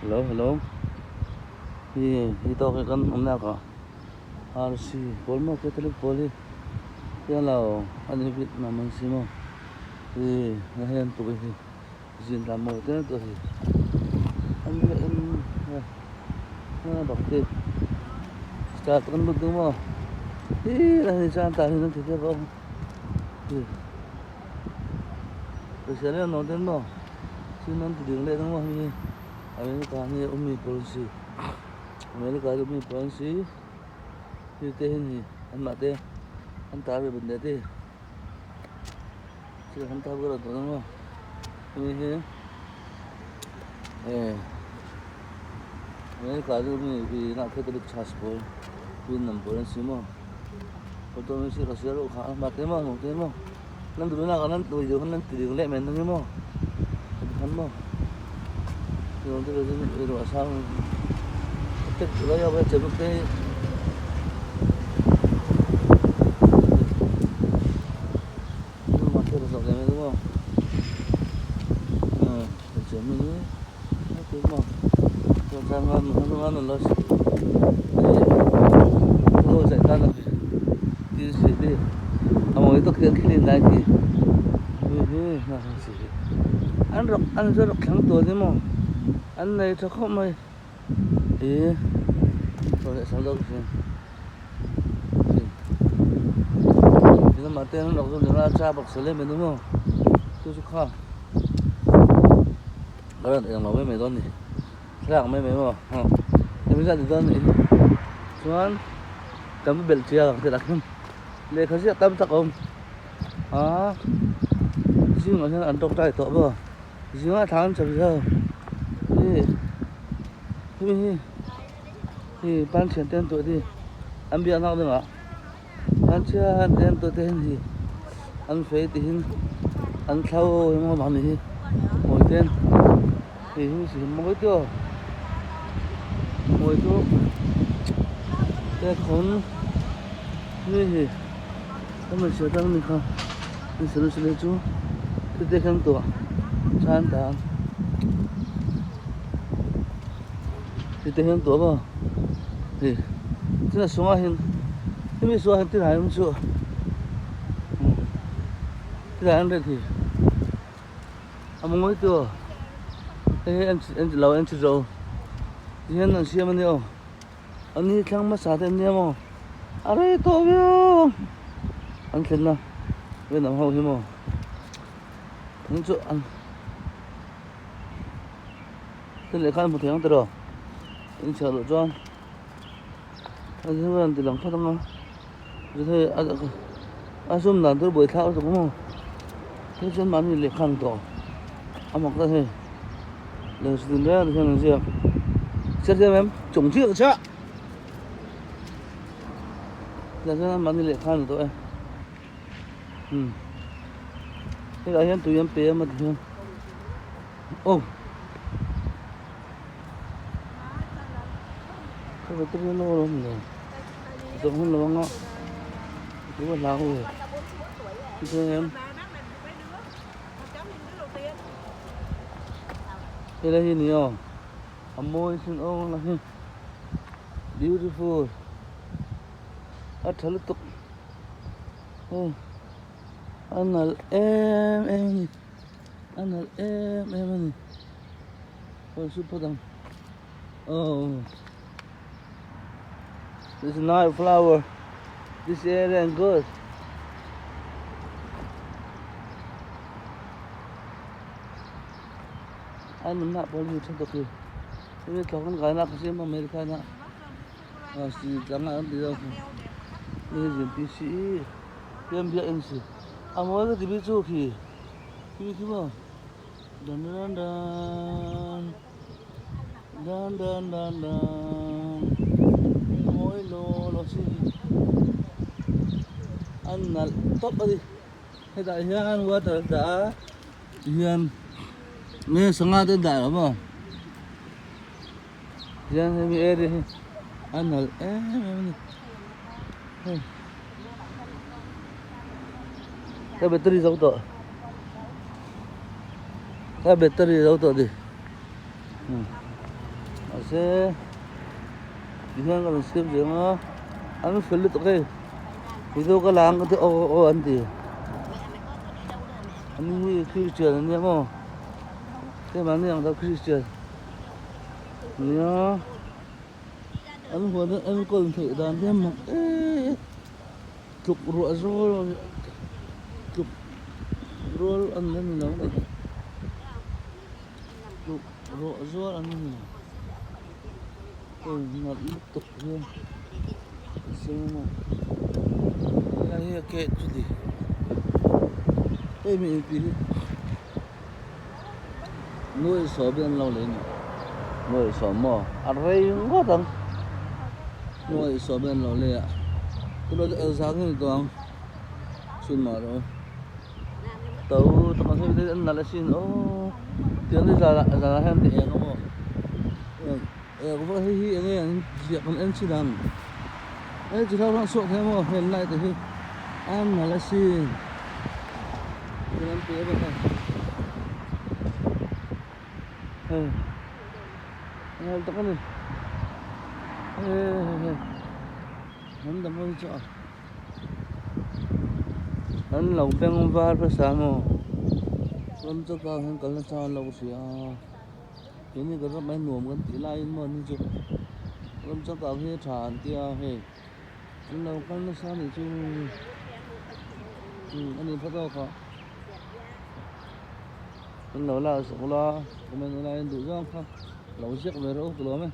Hello hello hi hi tawk hi kan awmna ka RC pawl maw Catholic pawl hi tiang lo an ni bik na man si maw hi na hian tuk hi zin tlan maw te tu hi an ni en na bak te start kan lut ding maw hi na hi chan ta hi nan thi te ko hi Pawisa leh an awm ten maw thil an ti ding leh dang maw hei hi America hi a awmmi pawl an si America hi a awmmi pawl an si hei te hian hei anmah te an tar ve ban leh te thil an tar vel tawh ang maw hemi hi eh America hi a awmmi Catholic church pawl Vietnam pawl an si maw. An rawk an chu rawk thlang tur ni maw an nei tha khawp mai ih chaw leh sang deuh thin lamah te an rawk chu nula cha bawk se lem ani maw chu chu kha ka rawn eng lo mai mai dawn a ni thlalak mai mai maw hemi zat ni dawn a nih hi chuan kan va belh chiang ang te lah khian lehkha ziak tam tak a awm a zingah hian an tawngtai tawh maw zingah thla an cham zau hei hemi hi hei pan thian te an tuah te an biak nak deuhah pan thian te an tuah te hian hei an fei tihin an thlo emaw mahni hi mawi ten hei hi si mawi tawh mawi chu te khawn mi hi. Ka hmeichhia tang ni kha ni salu sile chu thil te khan tuah than ta thil te hian tuah maw hei chuna sungah hian hemi sungah hian tilai awm chu tilai an ret hi a mawi tawh hei hi an lo en chi zo tihian an siam a nia aw. An hi thlang hmasa te an nia maw a rei tawh viau ang an thlenna rinawm ho hi maw an chu an thil leh khan hmu thei ang tiraw in chhiar loh chuan an thil an ti lang phawt ang a chuan hei a sum dan tur buaithlak lutuk maw hei chuan mahni lehkha an tawh a mak ta hei. Chung chiah chiah tah chuan mahni lehkha a ni tawh e umm hetah hian tui an pe a maw tihian aw zawng hun lo anga chu a hlau ve. Helai hi ni aw a mawi sin aw la hi beautiful a tha lutuk hei a nalh em em a ni a nalh em em a ni hawi sup phawt ang aw this is night flower this area is good. A nunna pawh hi tha tawk hi hemi thawk an kaina kha siam America na si tlanga an ti deuh hei zin pi si pian biak in si a mawi ka ti bik chu khi khi khi maw dan dan dan dan dan dan dan mawi lo lo si an nalh tawp a ni hetah hian water a dah a. Tihian nge sangha te dah lo maw tihian hemi area hi a nalh em em a ni hei ka battery zo tawh ka battery zo tawh ni. Mahse tihian ka rawn siam ve ang a an fel lutuk hei mizo ka la ang ka ti aw aw an ti an ni hi christian an nia maw keimahni ang deuh christian nia an huan hi enkawl theih dan te mak em tluk ruah zawl tluk rual an ni lo a ni tluk ruah zual an ni hei nalh lutuk hian a siam a helai hi a gate chu ni hei mi inpi hi nuaih sawm hi an lo lei a ni nuaih sawm maw a rei ngawt ang nuaih sawm hi an lo lei a tunah chuan engzah nge ni tawh ang chhun mah rawh u. To takah hian an nalh asin aw tiang hi zanah zanah hian ti eng emaw eng vak hei hi enge an ziah kan en chin ang hei chi hrang hrang chhuak thei maw heng light te hi a nalh asin tin an ti a hei hei a nalh tak ani hei hei hei hnam dang ho hi chu a. An lo beng var hmasa maw ram chu kang hian kal nasa an lo hria a keini kan ram mai nuam kan tih laiin maw ni chu ram chu kang hi a tha an tia hei an lo kal nasa anih chu umm a ni phawt awk a an lo la sak ula comment ula in duh zawng kha lo ziak ve rawh u ka lawm e.